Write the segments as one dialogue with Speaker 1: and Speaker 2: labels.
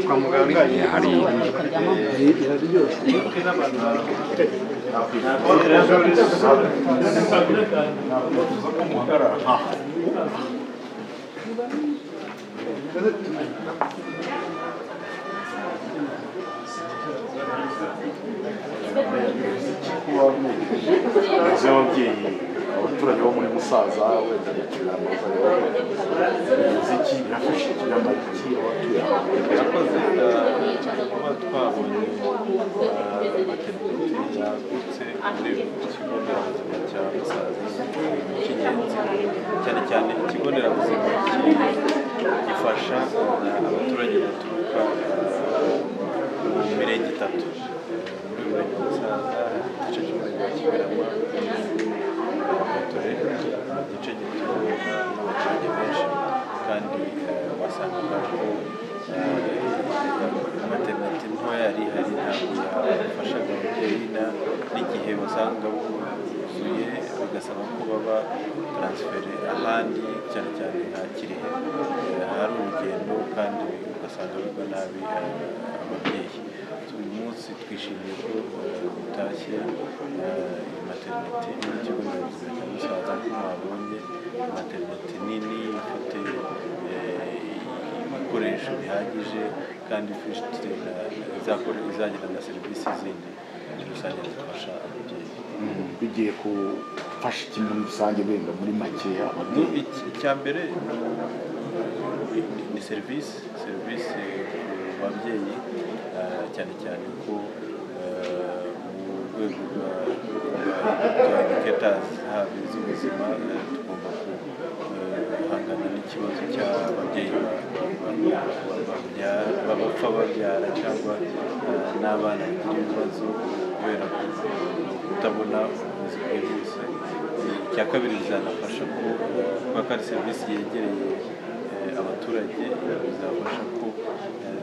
Speaker 1: Kwa muganga
Speaker 2: hari
Speaker 1: iraryoshye.
Speaker 3: Ababyeyi abaturage bo muri Musaza wenda Nyakibanda iki birafasha iki abatuye aho?
Speaker 4: Yakoze kuba twabonye maternité yagutse muri ikigo nderabuzima cya Musaza cy'ingenzi, cyane cyane ikigo nderabuzima gifasha abaturage baturuka mu mirenge itatu. Muri murenge wa Musaza hari igice cy'umurenge wa Kigarama, igice gituwe n'abaturage benshi, kandi wasangaga ko maternité ntoya yari ihari ntabwo yafashaga ababyeyi, n'igihe wasanga buzuye bigasaba ko baba taransifere ahandi, cyane cyane nka Kirehe hari urugendo kandi ugasanga bigwa nabi ababyeyi. Uyu munsi twishimiye ko dutashye iyi maternité n'ikigo nderabuzima cya Musaza, ko mwabonye maternité nini ifite ibikoresho bihagije kandi ifite izagira na serivisi zindi muri rusange zifasha ababyeyi.
Speaker 3: Bigiye gufasha iki muri rusange wenda muri make ababyeyi?
Speaker 4: Icya mbere ni serivisi ku babyeyi, cyane cyane ko mu rwego rwa indicators haba iz'ubuzima tugomba guhangana n'ikibazo cy'ababyeyi bapfa babyara cyangwa n'abana bagira ibibazo kubera kutabona ubuvuzi bwihuse. Icya kabiri bizanafasha ko kuba ari serivisi yegereye abaturage, bizafasha ko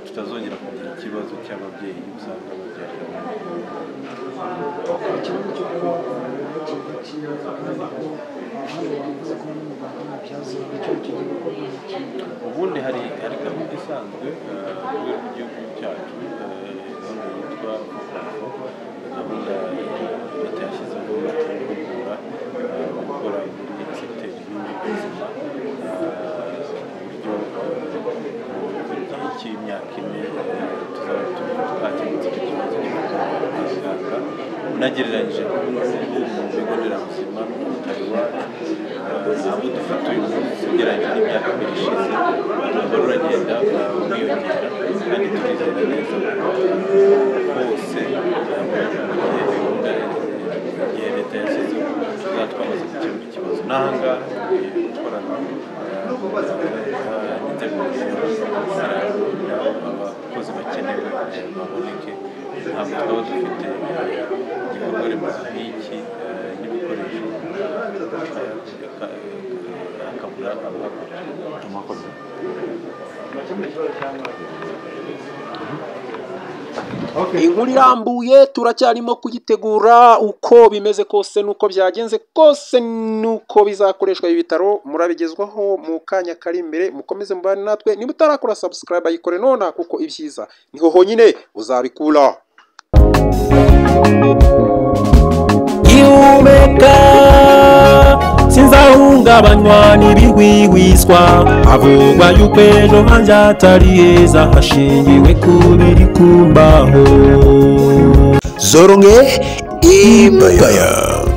Speaker 4: tutazongera kugira ikibazo cy'ababyeyi usanga babyarira mu rugo.
Speaker 5: Ikibazo cyo kuba
Speaker 4: Ubundi hari gahunda isanzwe ku rwego rw'igihugu cyacu, gahunda yitwa gahunda leta yashyizeho yo guhugura abakora muri segiteri y'ubuzima, ku buryo mu gihe cy'imyaka 4 tuzaba twakemutse icyo kibazo cy'abaganga. Unagereranyije n'ubu mu bigo nderabuzima no mu bitaro iwacu, abo dufite uyu munsi ugereranyije n'imyaka 2 ishize, umubare uragenda wiyongera, kandi turizera neza ko hose igihe leta yashyizeho tuzaba twamaze gukemura ikibazo. N'aha ngaha tugiye gukorana n'inzego kugira ngo abakozi bakenewe baboneke. Ntabwo twaba dufite igikorwa remezo nk'iki n'ibikoresho hakabura abahakorera.
Speaker 6: Inkuru irambuye turacyarimo kuyitegura, uko bimeze kose nuko byagenze kose nuko bizakoreshwa ibi bitaro murabigezwaho mu kanya kari imbere. Mukomeze mubane natwe, niba utarakora subscribe ayikore nona, kuko ibyiza niho honyine uzabikura.
Speaker 7: Ihumeka sinzahungabanywa n'ibihwihwiswa, havugwa yuko ejo hanjye atari heza hashingiwe ku biri kumbaho.
Speaker 8: Zoronge Empire.